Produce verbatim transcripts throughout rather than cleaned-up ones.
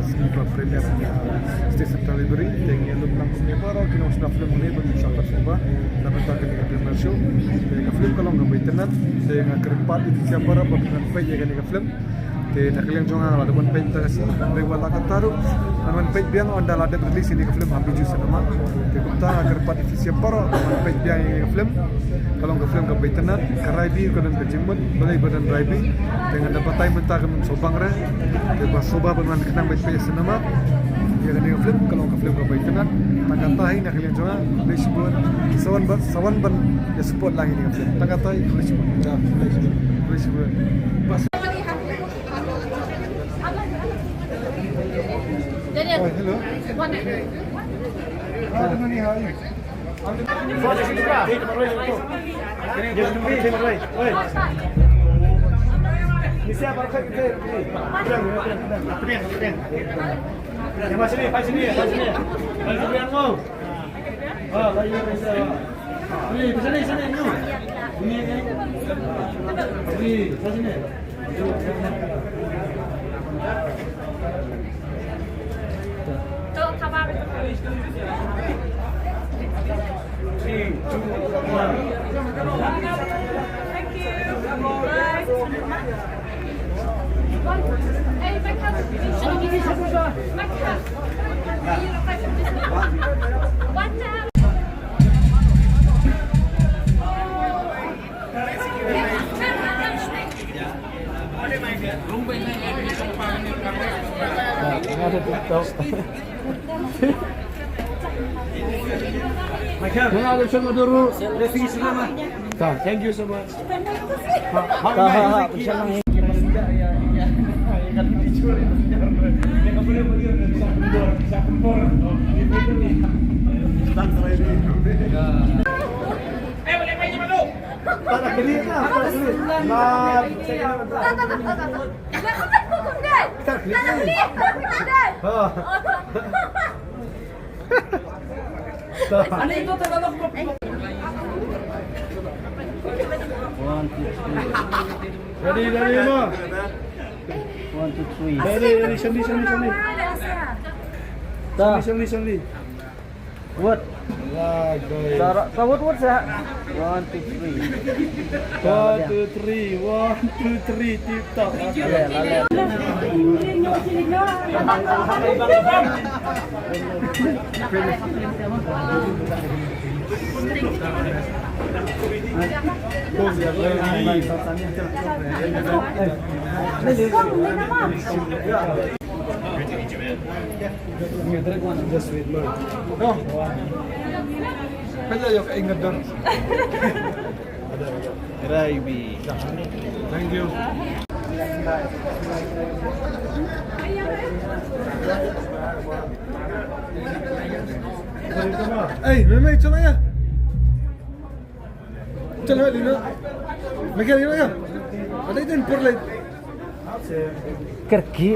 Ba premiere, uh, State Central Library, te ngi ïa lum lang kumne baroh ki nongshna film hangne ban ïa sngewbha na bynta kane ka premiere show. Te ka film ka long kaba itynnad, te nga kyrpad ïa phi sngewbha baroh ba phin wan peit ïa kane ka film. Te na ka liang jong nga la dep wan peit mynta ka sngi, hynrei wat la katta ruh ngan wan peit biang ynda la dep release ïa kane ka film ha Bijou Cinema. Te kumta nga kyrpad ïa phi sngewbha baroh ban wan peit biang ïa kane ka film. Ka long ka film kaba itynnad, ka rai bha, ka don ka jingmut, balei ba don rai bha. Te ngan da batai mynta ka nongshong bang re. Te ba sngewbha ban wan khnang ban peit ïa cinema ïa kane ka film, ka long ka film kaba itynnad. Tang katta hi na ka liang jong nga, khublei shibun. Sa wan ban, sa wan ban ïa support lang ïa kane ka film. Tang katta hi, khublei shibun. Khublei shibun. Bas. Daniel. Oh, hello. One minute. Hi, Nani, how are you? Thank you so much. One, two, three. Ready, ready, ma. One, two, three. Ready, ready, Shandy, Shandy, Shandy. Ta. Shandy, Shandy, Shandy. What? Right, guys. Tara, ta, what, what, sir? One, two, three. One, two, three. One, two, three. Tip top. Just wait, man. No. Kaya yung ingat doon. Gravy. Thank you. Hey, meme, chalo ya. Chalo, Lino. Miguel, Lino ya. Ada itu yang perlu. Kerki.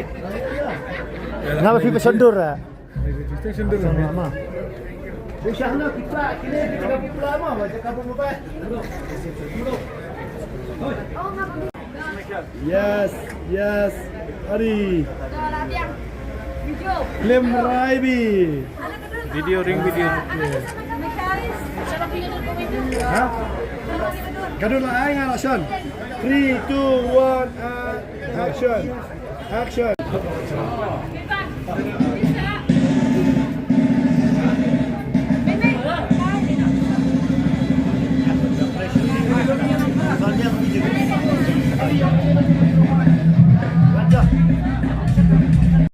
Ngapa sih pesan dura? Yes, yes. Ari. Klim Raibi. Video, ring video. Ha? Ka don la ai nga la action. Three, two, one, and action. Action.